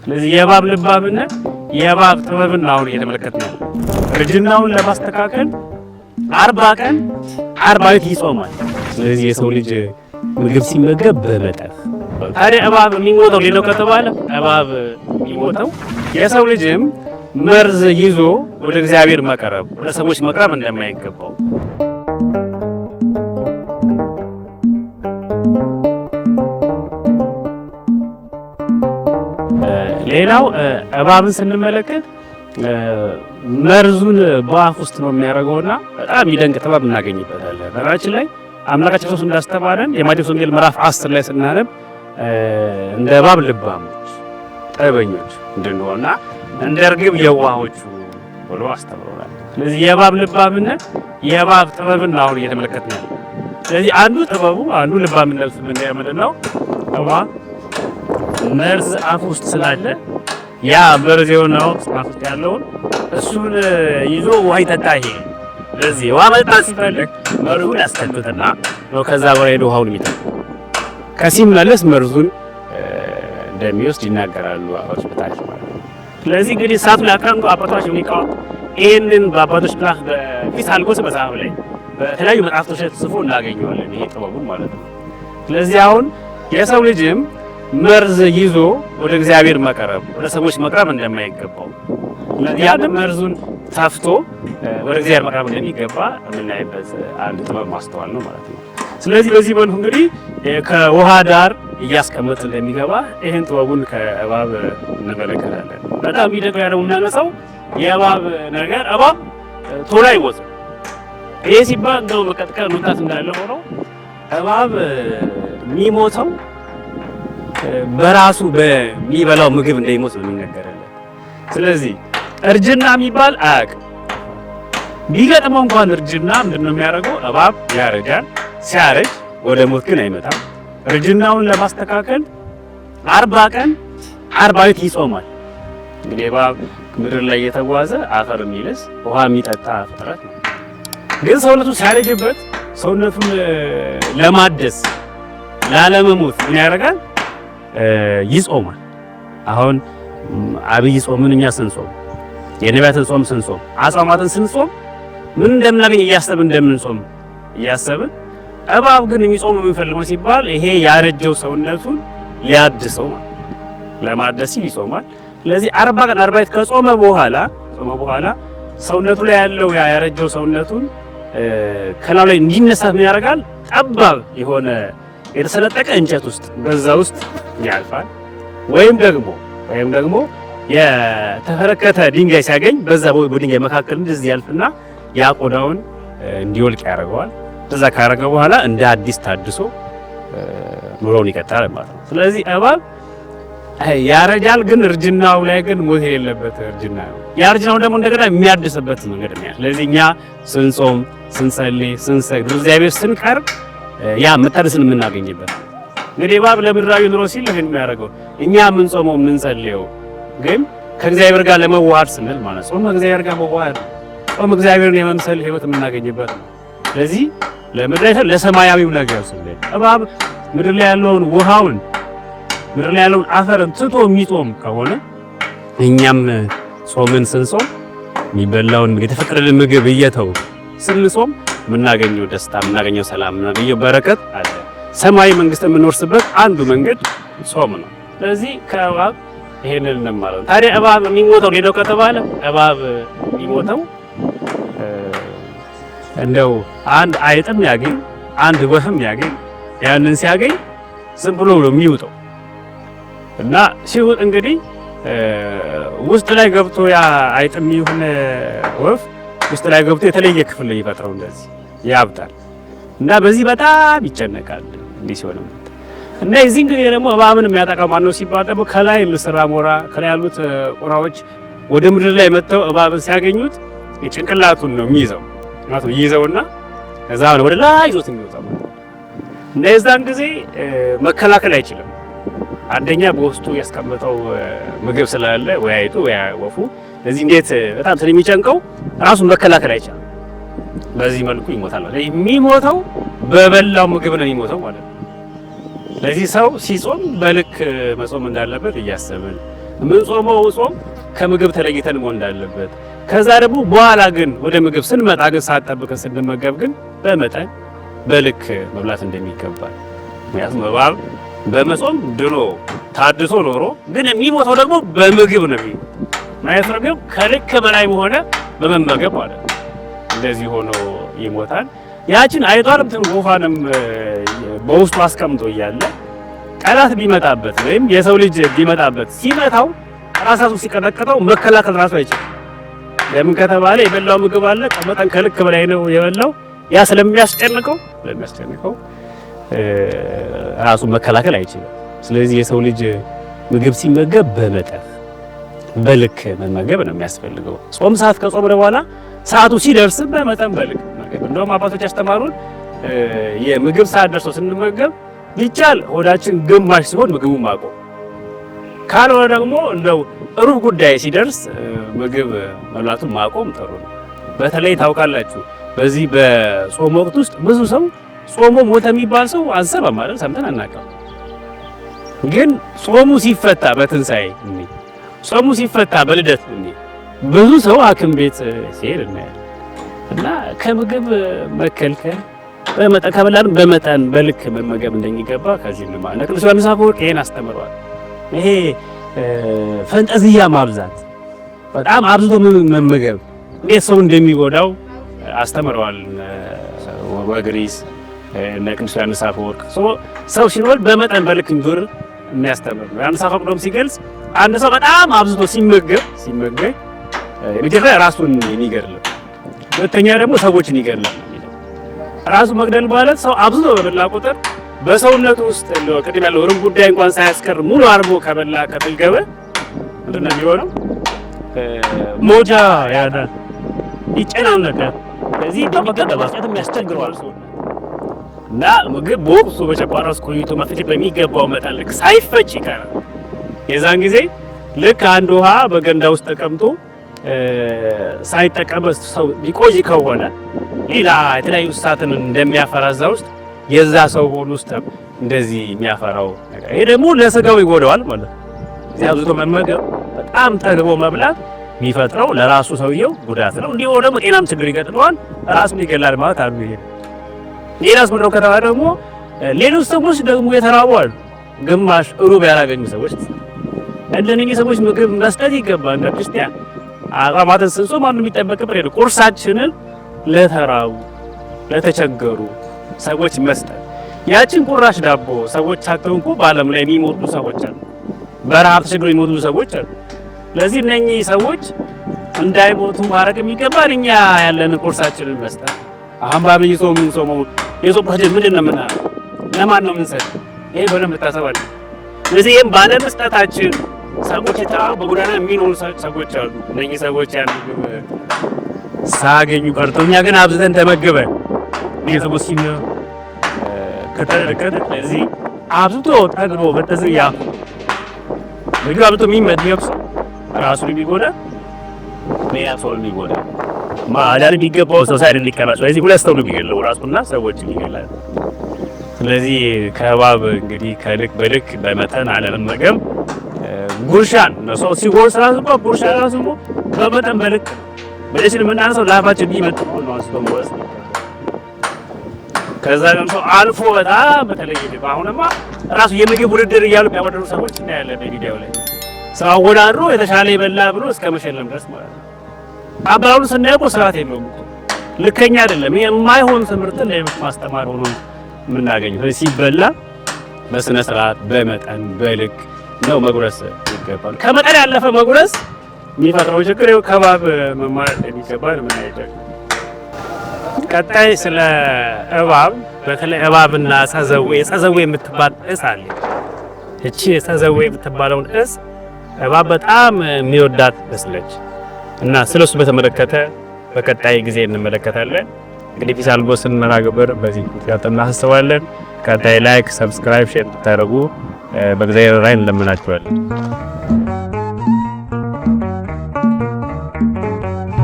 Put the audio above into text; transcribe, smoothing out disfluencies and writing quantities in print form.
ስለዚህ የእባብ ልባምነት የእባብ ጥበብን አሁን እየተመለከትን ያለ እርጅናውን ለማስተካከል 40 ቀን 40 ሌሊት ይጾማል። ስለዚህ የሰው ልጅ ምግብ ሲመገብ በመጠን። ታዲያ እባብ የሚሞተው ሌላው ከተባለ እባብ የሚሞተው የሰው ልጅም መርዝ ይዞ ወደ እግዚአብሔር መቅረብ፣ ወደ ሰዎች መቅረብ እንደማይገባው። ሌላው እባብን ስንመለከት መርዙን በአፍ ውስጥ ነው የሚያደርገውና በጣም የሚደንቅ ጥበብ እናገኝበታለን። በነገራችን ላይ አምላካችን ክርስቶስ እንዳስተማረን የማቴዎስ ወንጌል ምዕራፍ 10 ላይ ስናነብ እንደ እባብ ልባሞች ጥበበኞች እንድንሆንና እንደ እርግብ የዋሆቹ ብሎ አስተምሮናል። ስለዚህ የእባብ ልባምነት የእባብ ጥበብን አሁን እየተመለከትን ያለ። ስለዚህ አንዱ ጥበቡ አንዱ ልባምነቱ ምንድን ነው? እባብ መርዝ አፍ ውስጥ ስላለ ያ መርዝ የሆነው አፍ ውስጥ ያለውን እሱን ይዞ ውሃ ይጠጣ። ይሄ ለዚህ ውሃ መጠጣት ሲፈልግ መርዙን ያስከትትና ነው ከዛ በላይ ሄዶ ውሃውን የሚጠጣ። ከሲመለስ መርዙን እንደሚወስድ ይናገራሉ አባቶች በታሪክ ማለት ነው። ስለዚህ እንግዲህ እሳቱን ያቀምጡ አባቶች ሊቃውንት ይህንን በአባቶች መጽሐፍ በፊሳልጎስ መጽሐፍ ላይ በተለያዩ መጽሐፍቶች ላይ ተጽፎ እናገኘዋለን። ይሄ ጥበቡን ማለት ነው። ስለዚህ አሁን የሰው ልጅም መርዝ ይዞ ወደ እግዚአብሔር መቅረብ፣ ወደ ሰዎች መቅረብ እንደማይገባው፣ ያን መርዙን ተፍቶ ወደ እግዚአብሔር መቅረብ እንደሚገባ የምናይበት አንድ ጥበብ ማስተዋል ነው ማለት ነው። ስለዚህ በዚህ መልኩ እንግዲህ ከውሃ ዳር እያስቀመጥ እንደሚገባ ይህን ጥበቡን ከእባብ እንመለከታለን። በጣም የሚደንቀው ያለው የምናነሳው የእባብ ነገር እባብ ቶሎ አይሞትም። ይሄ ሲባል እንደው መቀጥቀጥ መምታት እንዳለ ሆኖ እባብ የሚሞተው በራሱ በሚበላው ምግብ እንደሚሞት ነው የሚነገርለት። ስለዚህ እርጅና የሚባል አያውቅም። ቢገጥመው እንኳን እርጅና ምንድን ነው የሚያደርገው? እባብ ያረጃል። ሲያረጅ ወደ ሞት ግን አይመጣም። እርጅናውን ለማስተካከል 40 ቀን 40 ሌሊት ይጾማል። እንግዲህ እባብ ምድር ላይ እየተጓዘ አፈር የሚልስ ውሃ የሚጠጣ ፍጥረት ነው። ግን ሰውነቱ ሲያረጅበት ሰውነቱን ለማደስ ላለመሞት ምን ያደርጋል? ይጾማል። አሁን አብይ ጾምን እኛ ስንጾም፣ የነቢያትን ጾም ስንጾም፣ አጽዋማትን ስንጾም ምን እንደምናገኝ እያሰብን እንደምንጾም እያሰብን እባብ ግን የሚጾም የምንፈልገው ሲባል ይሄ ያረጀው ሰውነቱን ሊያድሰው ማለት ለማደስ ሲል ይጾማል። ስለዚህ 40 ቀን 40 ሌሊት ከጾመ በኋላ ሰውነቱ ላይ ያለው ያ ያረጀው ሰውነቱን ከላዩ ላይ እንዲነሳ ምን ያደርጋል? ጠባብ የሆነ የተሰነጠቀ እንጨት ውስጥ በዛ ውስጥ ያልፋል። ወይም ደግሞ የተፈረከተ ድንጋይ ሲያገኝ በዛ በድንጋይ መካከል እንደዚህ ያልፍና ያ ቆዳውን እንዲወልቅ ያደርገዋል። እዛ ካደረገ በኋላ እንደ አዲስ ታድሶ ኑሮውን ይቀጥላል ማለት ነው። ስለዚህ እባብ ያረጃል፣ ግን እርጅናው ላይ ግን ሞት የሌለበት እርጅና ነው። ያ እርጅናው ደግሞ እንደገና የሚያድስበት መንገድ ነው። ስለዚህ እኛ ስንጾም፣ ስንጸልይ፣ ስንሰግድ፣ እግዚአብሔር ስንቀርብ ያ መታደስን የምናገኝበት። እንግዲህ እባብ ለምድራዊ ኑሮ ሲል ይሄን የሚያደርገው፣ እኛ የምንጾመው የምንጸልየው ግን ከእግዚአብሔር ጋር ለመዋሃድ ስንል ማለት ጾም ከእግዚአብሔር ጋር መዋሃድ፣ ጾም እግዚአብሔርን የመምሰል ህይወት የምናገኝበት ነው። ስለዚህ ለምድራዊ ለሰማያዊው ነገር ስንል እባብ ምድር ላይ ያለውን ውሃውን ምድር ላይ ያለውን አፈርን ትቶ የሚጾም ከሆነ እኛም ጾምን ስንጾም የሚበላውን የተፈቀደልን ምግብ እየተው ስንጾም የምናገኘው ደስታ፣ የምናገኘው ሰላም፣ የምናገኘው በረከት አለ። ሰማያዊ መንግስት የምንወርስበት አንዱ መንገድ ጾም ነው። ስለዚህ ከእባብ ይሄንን እንማራለን። ታዲያ እባብ የሚሞተው ሌላው ከተባለ እባብ የሚሞተው እንደው አንድ አይጥም ያገኝ አንድ ወፍም ያገኝ ያንን ሲያገኝ ዝም ብሎ ነው የሚውጠው። እና ሲውጥ እንግዲህ ውስጥ ላይ ገብቶ ያ አይጥም ይሁን ወፍ ውስጥ ላይ ገብቶ የተለየ ክፍል ነው የሚፈጥረው፣ እንደዚህ ያብጣል እና በዚህ በጣም ይጨነቃል እንዲህ ሲሆንበት። እና የዚህን ጊዜ ደግሞ እባብን የሚያጠቃው ማነው ሲባል ደግሞ ከላይ ንስር አሞራ ከላይ ያሉት ቁራዎች ወደ ምድር ላይ መጥተው እባብን ሲያገኙት የጭንቅላቱን ነው የሚይዘው ማለት ነው። ይይዘውና ከዛ ነው ወደ ላይ ይዞት የሚወጣው እና የዛን ጊዜ መከላከል አይችልም። አንደኛ በውስጡ ያስቀመጠው ምግብ ስላለ ወይ አይጡ ወይ ወፉ ለዚህ እንዴት በጣም ስለሚጨንቀው ራሱን መከላከል አይችልም። በዚህ መልኩ ይሞታል ማለት የሚሞተው በበላው ምግብ ነው የሚሞተው ማለት ነው። ለዚህ ሰው ሲጾም በልክ መጾም እንዳለበት እያሰብን የምንጾመው ጾም ከምግብ ተለይተን መሆን እንዳለበት፣ ከዛ ደግሞ በኋላ ግን ወደ ምግብ ስንመጣ ግን ሰዓት ጠብቀን ስንመገብ ግን በመጠን በልክ መብላት እንደሚገባ። ምክንያቱም እባብ በመጾም ድኖ ታድሶ ኖሮ ግን የሚሞተው ደግሞ በምግብ ነው የሚሞተው። ማለት ነው ከልክ በላይ ሆነ በመመገብ ማለት ነው። እንደዚህ ሆኖ ይሞታል። ያችን አይጧንም ወፏንም በውስጡ አስቀምጦ እያለ ጠላት ቢመጣበት ወይም የሰው ልጅ ቢመጣበት ሲመታው ራሱ ሲቀጠቅጠው መከላከል ራሱ አይችልም። ለምን ከተባለ የበላው ምግብ አለ፣ ከመጠን ከልክ በላይ ነው የበላው። ያ ስለሚያስጨንቀው ራሱ መከላከል አይችልም። ስለዚህ የሰው ልጅ ምግብ ሲመገብ በመጠን በልክ መመገብ ነው የሚያስፈልገው። ጾም ሰዓት ከጾም በኋላ ሰዓቱ ሲደርስ በመጠን በልክ መመገብ። እንደውም አባቶች ያስተማሩን የምግብ ሰዓት ደርሶ ስንመገብ ቢቻል ሆዳችን ግማሽ ሲሆን ምግቡን ማቆም፣ ካልሆነ ደግሞ እንደው ሩብ ጉዳይ ሲደርስ ምግብ መብላቱን ማቆም ጥሩ ነው። በተለይ ታውቃላችሁ በዚህ በጾም ወቅት ውስጥ ብዙ ሰው ጾሞ ሞተ የሚባል ሰው አንሰማም ማለት ሰምተን አናውቅም። ግን ጾሙ ሲፈታ በትንሣኤ ጾሙ ሲፈታ በልደት ብዙ ሰው ሐኪም ቤት ሲሄድ እናያለን። እና ከምግብ መከልከል በመጠን ከበላን በመጠን በልክ መመገብ እንደሚገባ ከዚህ እንማር። ቅዱስ ዮሐንስ አፈወርቅ ይሄን አስተምረዋል። ይሄ ፈንጠዝያ ማብዛት፣ በጣም አብዝቶ መመገብ እንዴት ሰው እንደሚጎዳው አስተምረዋል። ወግሪስ እነ ቅዱስ ዮሐንስ አፈወርቅ ሰው ሲኖር በመጠን በልክ እንዲኖር የሚያስተምር ነው። ዮሐንስ አፈወርቅ ደግሞ ሲገልጽ አንድ ሰው በጣም አብዝቶ ሲመገብ የመጀመሪያ ራሱን የሚገድል፣ ሁለተኛ ደግሞ ሰዎችን ይገድላል። ራሱ መግደል ማለት ሰው አብዝቶ በበላ ቁጥር በሰውነቱ ውስጥ እንደው ቅድም ያለው ሩብ ጉዳይ እንኳን ሳያስቀር ሙሉ አርጎ ከበላ ከጠገበ ምንድን ነው የሚሆነው? ሞጃ ያዳል፣ ይጨናነቃል። ስለዚህ በመቀጠል ያስቸግረዋል እና ምግብ በወቅቱ በጨጓራ ውስጥ ቆይቶ መፈጨት በሚገባው መጠን ልክ ሳይፈጭ ይቀራል። የዛን ጊዜ ልክ አንድ ውሃ በገንዳ ውስጥ ተቀምጦ ሳይጠቀም ሰው ቢቆይ ከሆነ ሌላ የተለያዩ እንስሳትን እንደሚያፈራ እዛ ውስጥ የዛ ሰው ሆድ ውስጥ እንደዚህ የሚያፈራው ነገር ይሄ ደግሞ ለስጋው ይጎዳዋል ማለት ነው። እዚህ አብዝቶ መመገብ በጣም ጠግቦ መብላት የሚፈጥረው ለራሱ ሰውየው ጉዳት ነው። እንዲሁ ደግሞ ጤናም ችግር ይገጥመዋል፣ ራሱን ይገላል ማለት አሉ። ይሄ ሌላስ ምንድነው ከተባለ ደግሞ ሌሎች ሰዎች ደግሞ የተራቡ አሉ፣ ግማሽ ሩብ ያላገኙ ሰዎች። እንደነኚህ ሰዎች ምግብ መስጠት ይገባል። እንደ ክርስቲያን አቋማትን ስንጾም አንዱ የሚጠበቅብን ነው ቁርሳችንን ለተራቡ ለተቸገሩ ሰዎች መስጠት። ያችን ቁራሽ ዳቦ ሰዎች አጥተው እንኳን በዓለም ላይ የሚሞቱ ሰዎች አሉ፣ በረሃብ ተቸግረው የሚሞቱ ሰዎች አሉ። ለዚህ እነኚህ ሰዎች እንዳይሞቱ ማድረግ የሚገባን እኛ ያለን ቁርሳችንን መስጠት። አሁን በአብይ ጾም የምንጾመው የጾም ቁርሳችን ምንድን ነው የምናደርገው? ለማን ነው የምንሰጠው? ይሄ በደንብ መታሰብ አለበት። ስለዚህ ይህም ባለመስጠታችን ሰዎች የተራቡ በጎዳና የሚኖሩ ሰዎች አሉ። እነኚህ ሰዎች ያን ምግብ ሳያገኙ ቀርተው እኛ ግን አብዝተን ተመግበን ሰዎች ሲነ ከተረከተ ስለዚህ አብዝቶ ጠግቦ በተዝያ ምግብ አብዝቶ የሚመገብ ሰው ራሱን የሚጎዳ ሌላ ሰው የሚጎዳ ማዳን የሚገባው ሰው ሳይሆን ሊቀራ። ስለዚህ ሁለት ሰው ነው የሚገለው፣ ራሱና ሰዎችን ይገላል። ስለዚህ ከእባብ እንግዲህ ከልክ በልክ በመጠን አለመመገብ ጉርሻን ሰው ሲጎርስ ራሱ እኮ ጉርሻ ራሱ እኮ በመጠን በልክ ነው። በደስን የምናነሳው ለአፋችን የሚመጥነው ነው አንስቶ መውረስ። ከዛ ደግሞ ሰው አልፎ በጣም በተለየ አሁንማ ራሱ የምግብ ውድድር እያሉ የሚያወዳድሩ ሰዎች እናያለን በሚዲያው ላይ። ሰው አወዳድሮ የተሻለ የበላ ብሎ እስከ መሸለም ድረስ ማለት ነው። አበላሉ ስናየው እኮ ስርዓት የለውም እኮ ልከኛ አይደለም። ይሄ የማይሆን ትምህርትን ለሌሎች ማስተማር ሆኖ የምናገኘው። ስለዚህ ሲበላ በስነ ስርዓት በመጠን በልክ ነው መጉረስ ይገባል። ከመጠን ያለፈ መጉረስ የሚፈጥረው ችግር ይኸው ከባብ መማር እንደሚገባ ነው የምናየው። ቀጣይ ስለ እባብ በተለይ እባብና ጸዘዌ ጸዘዌ የምትባል እጽ አለ። እቺ ጸዘዌ የምትባለውን እጽ እባብ በጣም የሚወዳት መስለች እና ስለሱ በተመለከተ በቀጣይ ጊዜ እንመለከታለን። እንግዲህ ፊሳልጎስን መርሃ ግብር በዚህ እናሳስባለን። ቀጣይ like፣ subscribe፣ share እንድታደርጉ በእግዚአብሔር ራዕይ እንለምናችኋለን።